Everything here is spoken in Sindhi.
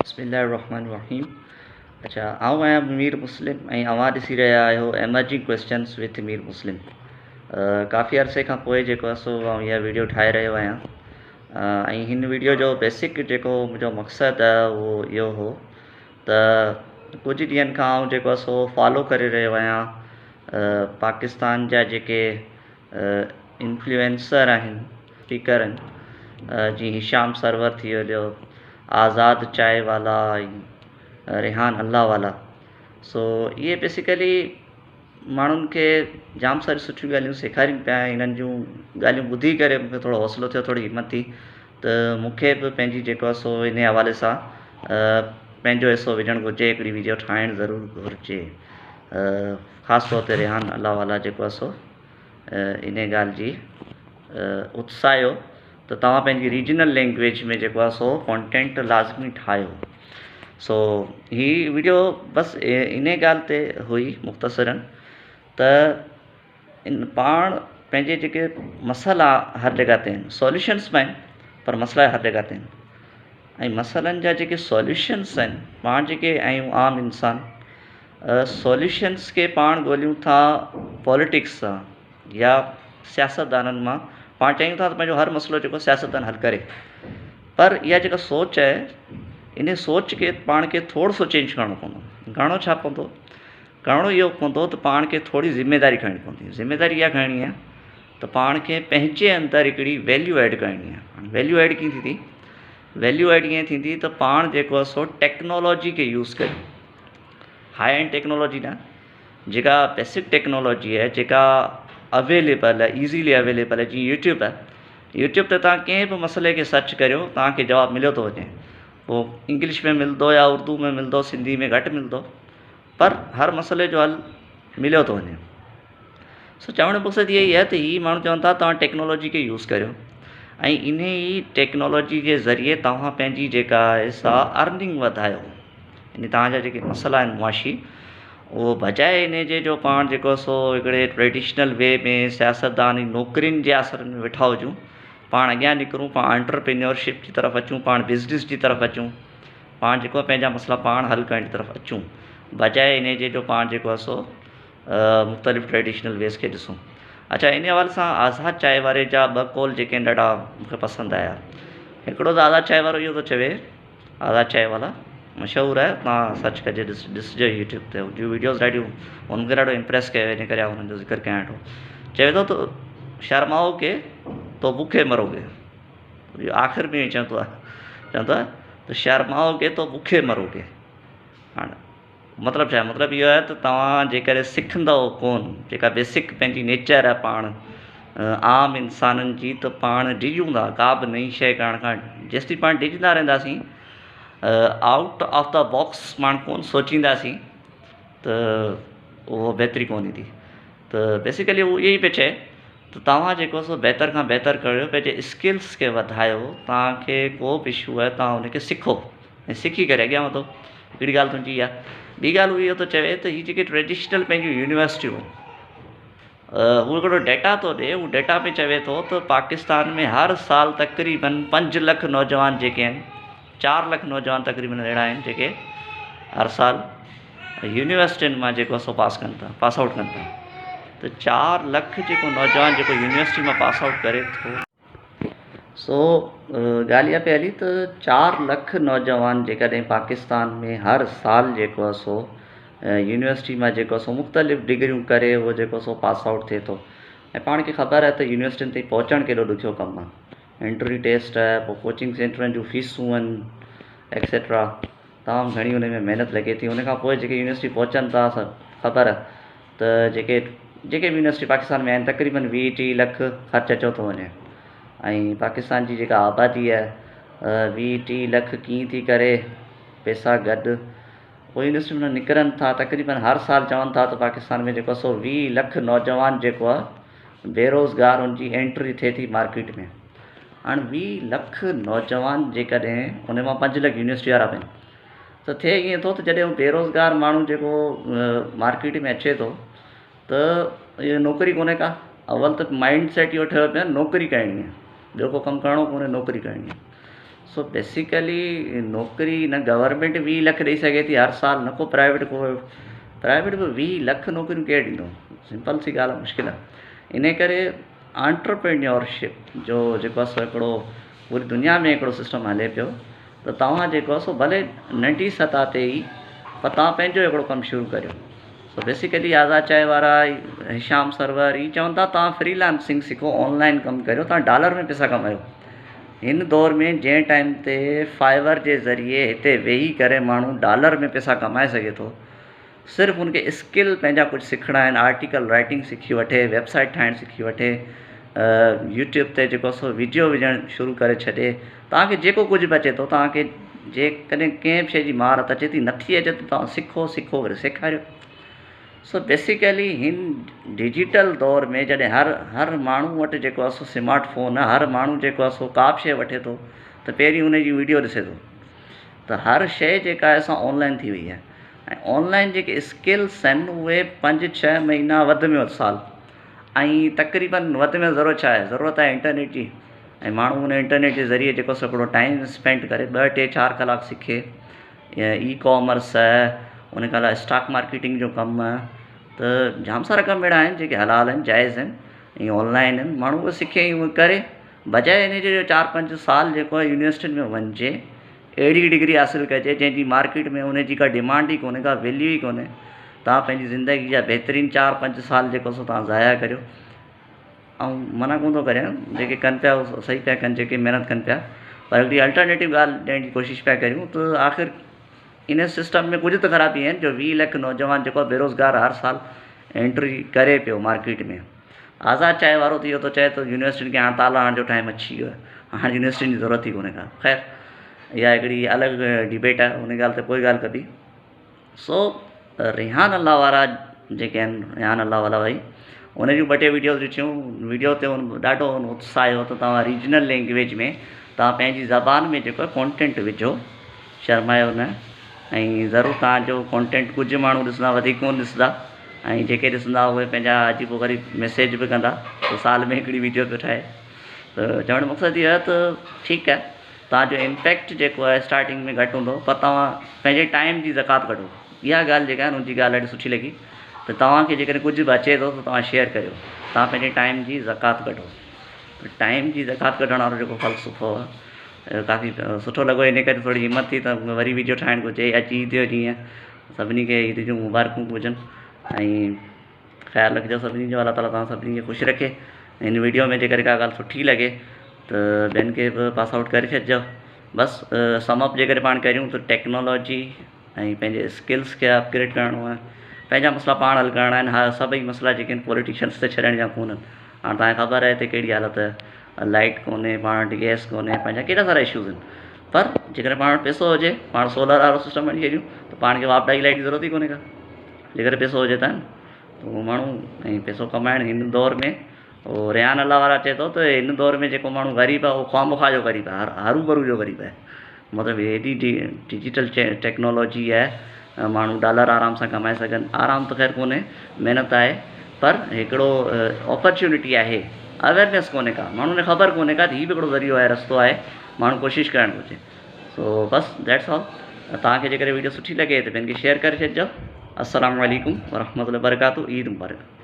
بسم الله الرحمن الرحيم اچھا آئون آهيان مير مسلم ۽ اوهان ڏسي رهيا آهيو ايمرجنگ ڪويسچنس وٿ مير مسلم. ڪافي عرصي کان پوء جيڪو آهي سو آئون اها ويڊيو ٺاهي رهيو آهيان ۽ هن ويڊيو جو بيسڪ جيڪو منهنجو مقصد آهي اهو اهو هو ته ڪجهه ڏينهن کان آئون جيڪو آهي سو فالو ڪري رهيو آهيان پاڪستان جا جيڪي انفلوئنسر آهن اسپيڪر آهن جيئن هشام سرور ٿي ويو آزاد چائي والا ۽ ريحان الله والا سو اهي بيسيڪلي ماڻهن کي جام ساريون سٺيون ڳالهيون سيکارين پيا ۽ انهن جون ڳالهيون ٻڌي ڪري مون کي ٿورو حوصلو ٿيو ٿوري همت ٿي ته مون کي به پنهنجي جيڪو آهي سو ان حوالي سان پنهنجو حصو وجهڻ گهرجي هڪڙي ويڊيو ٺاهڻ ضرور گهرجي خاص طور تي ريحان الله والا جيڪو آهي سو انهيء ڳالهه جي اتساهيو ته توهان پنهنجي ريجنل لينگويج ۾ جيڪو آهي سو ڪانٽينٽ لازمي ٺاهيو. سو هي وڊيو بس انهيء ڳالهه تي هئي مختصرا ته ان پاڻ پنهنجي جيڪي مسئلا هر جڳهه تي آهن سوليوشنس به آهن پر مسئلا هر جڳهه تي آهن ۽ مسئلن جا جيڪي سوليوشنس آهن پاڻ جيڪي آهيون عام انسان سوليوشنس کي پاڻ ڳوليون ٿا پاليٽڪس سان يا سياستدانن مان پاڻ چاهيون ٿا ته پنهنجو هر مسئلو جيڪو سياستدان حل ڪري پر اها جيڪا سوچ آهي ان سوچ کي پاڻ کي ٿورو سو چينج ڪرڻو پوندو ڪرڻو ڇا پوندو ڪرڻو اهو پوندو ته پاڻ کي ٿوري ذميداري کڻڻي پوندي ذميداري اها کڻڻي آهي ته پاڻ کي پنهنجي اندر هڪڙي ويليو ايڊ ڪرڻي آهي ويليو ايڊ ڪيئن ٿيندي ويليو ايڊ ائين ٿيندي ته پاڻ جيڪو آهي سو ٽيڪنالاجي کي يوز ڪريون هاء اينڊ ٽيڪنالاجي نه جيڪا بيسڪ ٽيڪنالاجي آهي جيڪا اويليبل آهي ايزيلي اويليبل آهي جيئن يوٽيوب آهي يوٽيوب تي توهان ڪنهن به مسئلي کي سرچ ڪريو توهان کي جواب مليو ٿو وڃي پوء انگلش ۾ ملندو يا اردو ۾ ملندو سنڌي ۾ گهٽ ملندو پر هر مسئلي جو حل مليو ٿو وڃي سو چوڻ جو مقصد اهو ئي آهي ته هي ماڻهو چون ٿا توهان ٽيڪنالاجي کي يوز ڪريو ۽ ان ئي ٽيڪنالاجي جي ذريعي توهان پنهنجي جيڪا آهي سا ارننگ وڌايو يعني توهان جا جيڪي مسئلا آهن معاشي اهو بجاء ان جي جو پاڻ جيڪو سو هڪڙي ٽريڊيشنل وي ۾ سياستدان جي نوڪرين جي آسرن ۾ ويٺا هجون پاڻ اڳيان نڪرون پاڻ انٽرپرينيورشپ جي طرف اچون پاڻ بزنس جي طرف اچون پاڻ جيڪو پنهنجا مسئلا پاڻ حل ڪرڻ جي طرف اچون بجاء ان جي جو پاڻ جيڪو آهي سو مختلف ٽريڊيشنل ويز کي ڏسون. اڇا انهي حوالي سان آزاد چائي واري جا ٻه قول جيڪي آهن ڏاڍا مون کي پسند آيا. هڪڙو ته آزاد چائي وارو اهو ٿو چوي آزاد چائي والا مشهور آهي توهان سرچ ڪجي ڏسجو يوٽيوب تي ان جون ويڊيوز ڏاڍيون ان مون کي ڏاڍو امپريس ڪيو ان ڪري آئون انهن جو ذڪر ڪيان ويٺو. چوي ٿو ته شرمائو گي تو بکي مرو گي اهو آخر ۾ چوندو آهي چوندو آهي ته شرمائو گي تو بکي مرو گي هاڻ مطلب ڇا آهي؟ مطلب اهو آهي ته توهان جيڪڏهن سکندؤ ڪونه، جيڪا بيسڪ پنهنجي نيچر آهي پاڻ عام انسانن جي ته پاڻ ڊڄون ٿا ڪا به نئين شيء ڪرڻ کان جيستائين پاڻ ڊڄندا رهنداسين آئوٽ آف the box پاڻ ڪونه سوچينداسين ته اهو بهتري ڪونه ايندي ته بيسڪلي هو اهو ئي پيو چئي ته توهان جيڪو سو بهتر کان بهتر ڪريو پنهنجي اسڪلس کي وڌايو توهان کي ڪو به اشو آهي توهان ان کي سکو ۽ سکي ڪري اڳيان وڌو. هڪڙي ڳالهه تنهنجي اها. ٻي ڳالهه هو اهو ٿو چوي ته هي جيڪي ٽريڊيشنل پنهنجون يونيورسٽيون آهن هو هڪڙو ڊيٽا ٿو ڏي هو ڊيٽا ۾ چوي ٿو ته پاڪستان ۾ هر سال تقريبن 5 لک نوجوان جيڪي آهن 4 لک نوجوان تقريبن اهڙا آهن جيڪي هر سال يونيورسٽين مان جيڪو سو پاس ڪن ٿا پاس آئوٽ ڪن ٿا ته 4 لک جيڪو نوجوان جيڪو يونيورسٽي مان پاس آئوٽ ڪري ٿو سو ڳالهه اها پئي هلي ته 4 لک نوجوان جيڪڏهن پاڪستان ۾ هر سال جيڪو آهي سو يونيورسٽي مان جيڪو آهي سو مختلف ڊگريون ڪري اهو جيڪو سو پاس آئوٽ ٿئي ٿو ۽ پاڻ کي خبر آهي ته يونيورسٽين تائين پهچڻ ڪيڏو ڏکيو ڪم آهي انٽري ٽيسٽ آهي پوء ڪوچنگ سينٽرن جون فيسون آهن ايڪسيٽرا تمام گهڻي ان ۾ محنت لڳي ٿي ان کان پوء جيڪي يونيورسٽي پهچن ٿا خبر ته جيڪي جيڪي به يونيورسٽي پاڪستان ۾ آهن تقريبن 20 30 لک خرچ اچيو ٿو وڃي ۽ پاڪستان جي جيڪا آبادي آهي 20 30 لک ڪيئن ٿي ڪري پيسا گڏ پوء يونيورسٽي مان نڪرن ٿا تقريبن هر سال چون ٿا ته پاڪستان ۾ جيڪو سو 20 لک نوجوان جيڪو آهي بيروزگار ان جي انٽري ٿئي ٿي مارڪيٽ ۾ هاڻ 20 لک نوجوان جيڪڏهن ان مان 5 لک يونيورسٽي وارا به آهن ته ٿئي ائين ٿو ته جڏهن هو بيروزگار ماڻهو جيڪو مارڪيٽ ۾ اچي ٿو ته اهو نوڪري ڪونهي ڪا اول ته مائنڊ سيٽ اهو ٺهيو پيو آهي نوڪري ڪرڻي آهي ٻيو ڪو ڪم ڪرڻو ڪونهي نوڪري ڪرڻي آهي. سو بيسيڪلي نوڪري نه گورنمينٽ 20 لک ڏئي سگهي ٿي هر سال نه ڪو پرائيويٽ ڪو پرائيويٽ به 20 لک نوڪريون ڪير ڏيندو سمپل سي ڳالهه مشڪل آهي ان ڪري آنٽرپرينيورشپ جو جيڪو آهي سو هڪڙو پوري دنيا ۾ هڪڙو سسٽم هلي پيو ته توهان جيڪو آهي سو ڀلي ننڍي سطح تي ئي پر توهان پنهنجو هڪڙو ڪم شروع ڪريو سو بيسيڪلي آزاد چائي وارا هشام سرور هي چون ٿا توهان فري لانسنگ سکو آن لائن ڪم ڪريو توهان ڊالر ۾ پئسا ڪمايو هن دور ۾ جنهن ٽائيم تي فائيور جي ذريعي هتي ويهي ڪري ماڻهو ڊالر ۾ پئسا ڪمائي سگهي ٿو صرف ان کي اسڪل پنهنجا ڪجهه سکڻا آهن آرٽيڪل رائٽنگ سکي وٺي ويب سائيٽ ٺاهڻ سکي وٺي يوٽيوب تي جيڪو سو ويڊيو وجهڻ شروع ڪري ڇڏي توهان کي جيڪو ڪجهه به اچي ٿو توهان کي جيڪڏهن ڪنهن به شيء جي مهارت اچي ٿي نٿي اچي ته توهان سکو سکو وري سيکاريو سو بيسيڪلي هن ڊجيٽل دور ۾ جڏهن هر هر ماڻهو وٽ جيڪو آهي سو سمارٽ فون آهي هر ماڻهو جيڪو آهي سو ڪا به شيء وٺي ٿو ته پهرين ان جي ويڊيو ڏسي ٿو ته هر شيء جيڪا آهي سا آن لائن ٿي وئي آهي ۽ آن لائن جيڪي اسڪلس آهن اهي پنج ڇهه مهينا وڌ ۾ وڌ سال ۽ تقريبن وڌ ۾ وڌ ضرورت ڇا آهي ضرورت آهي انٽرنيٽ جي ۽ ماڻهو ان انٽرنيٽ جي ذريعي جيڪو سو هڪڙو ٽائيم اسپينڊ ڪري ٻه ٽي چار ڪلاڪ سکي اي ڪامرس ان کان علاوه اسٽاڪ مارڪيٽنگ جو ڪم ته جام سارا ڪم اهڙا آهن جيڪي حلال آهن جائز آهن ۽ آن لائن آهن ماڻهو اهي سکي ۽ اهي ڪري بجاء ان جي جو چار پنج سال جيڪو آهي يونيورسٽين ۾ وڃجي اهڙي ڊگري حاصل ڪجي جنهن جي مارڪيٽ ۾ ان جي ڪا ڊمانڊ ئي ڪونهي ڪا ويليو ئي ڪونهي توهان پنهنجي زندگي جا بهترين چار پنج سال جيڪو سو توهان ضايع ڪريو آئون منع ڪونه ٿو ڪريان جيڪي ڪن پيا اهي صحيح پيا ڪن جيڪي محنت ڪن پيا پر هڪڙي الٽرنيٽو ڳالهه ڏيڻ جي ڪوشش پيا ڪريون ته آخر ان سسٽم ۾ ڪجهه ته خرابي آهن جو 20 لک نوجوان جيڪو بيروزگار هر سال انٽري ڪري پيو مارڪيٽ ۾ آزاد چائي وارو ته اهو ٿو چئي ته يونيورسٽين کي هاڻ تالا هڻڻ جو ٽائيم اچي ويو آهي هاڻ يونيورسٽين جي ضرورت ئي ڪونهي ڪا خير اها هڪڙي الڳ ڊبيٽ آهي ان ڳالهه تي پوء ڳالهه ڪبي سو ريحان الله وارا جيڪي آهن ريحان الله والا ڀائي ان جون ٻه ٽي ويڊيوز ڏٺيون ويڊيو تي ان ڏاڍو ان اتساهيو ته توهان ريجنل لينگويج ۾ توهان پنهنجي زبان ۾ جيڪو آهي ڪونٽينٽ وجهو شرمايو نه ۽ ضرور توهان جو ڪونٽينٽ ڪجهه ماڻهو ڏسندا وڌيڪ ڪونه ڏسندا ۽ جيڪي ڏسندا اهي پنهنجا عجيب و غريب ميسيج به ڪندا ته سال ۾ هڪڙي ويڊيو پيو ٺاهي ته چوڻ جو مقصد اهو آهي ته ٺيڪ آهي توهان جو امپيڪٽ جيڪو آهي اسٽارٽنگ ۾ گهٽ هوندو پر توهان پنهنجي ٽائيم جي زڪوات ڪڍو اها ڳالهه جيڪا آهي نه ان جي ڳالهه ڏاڍي سٺي لڳي ته توهان کي جيڪڏهن ڪجهه به اچي ٿو ته توهان شيئر ڪريو توهان پنهنجي ٽائيم جي زڪوات ڪڍو ته ٽائيم جي زڪوات ڪڍڻ وارو جيڪو فلسفو آهي ڪافي سٺو لڳو ان ڪري ٿوري همت ٿي ته وري ويڊيو ٺاهڻ گهرجي اڄ عيد جو ڏينهن آهي سڀني کي عيد جون مبارڪون هجن ۽ خيال رکجو سڀني جو الله تعالي توهان سڀني کي خوش رکي هن ويڊيو ۾ جيڪڏهن ڪا ڳالهه سٺي لڳي ته ٻين کي به پاس آئوٽ ڪري ڇڏجو بس سم اپ جيڪڏهن پاڻ ڪريون ته ٽيڪنالاجي ۽ پنهنجي اسڪلس کي اپگريڊ ڪرڻو آهي پنهنجا مسئلا پاڻ حل ڪرڻا آهن ها سڀئي مسئلا جيڪي آهن پوليٽيشنس تي ڇڏڻ جا ڪونهن هاڻ توهان کي خبر آهي هتي ڪهڙي حالت آهي لائٽ ڪونهي پاڻ وٽ گئس ڪونهي پنهنجا ڪيڏا سارا اشوز آهن پر جيڪڏهن پاڻ وٽ پئسو هجي پاڻ سولر وارو سسٽم وڃي ڇڏيون ته پاڻ کي واپڊا جي لائٽ جي ضرورت ئي ڪونهي ڪا جيڪڏهن پئسو هجي ته اهو ماڻهو ۽ پئسو ڪمائڻ هن دور ۾ اهو ريحان الله وارا چئي ٿو ته هن دور ۾ جيڪو ماڻهو غريب آهي اهو خواه مخواه جو غريب آهي هرو ڀرو جو غريب آهي مطلب هيڏي ڊجيٽل ٽيڪنالاجي آهي ماڻهو ڊالر آرام سان ڪمائي سگهن آرام ته خير ڪونهي محنت آهي پر هڪڙو اپرچونٽي آهي اويرنيس ڪونهي ڪا ماڻهن کي خبر ڪونهي ڪا ته هي به هڪڙو ذريعو آهي رستو آهي ماڻهو ڪوشش ڪرڻ گهرجي سو بس that's all توهان کي جيڪڏهن ويڊيو سٺي لڳي ته ٻين کي شيئر ڪري ڇڏجو السلام عليڪم ورحمة الله وبرڪاته عيد مبارڪ.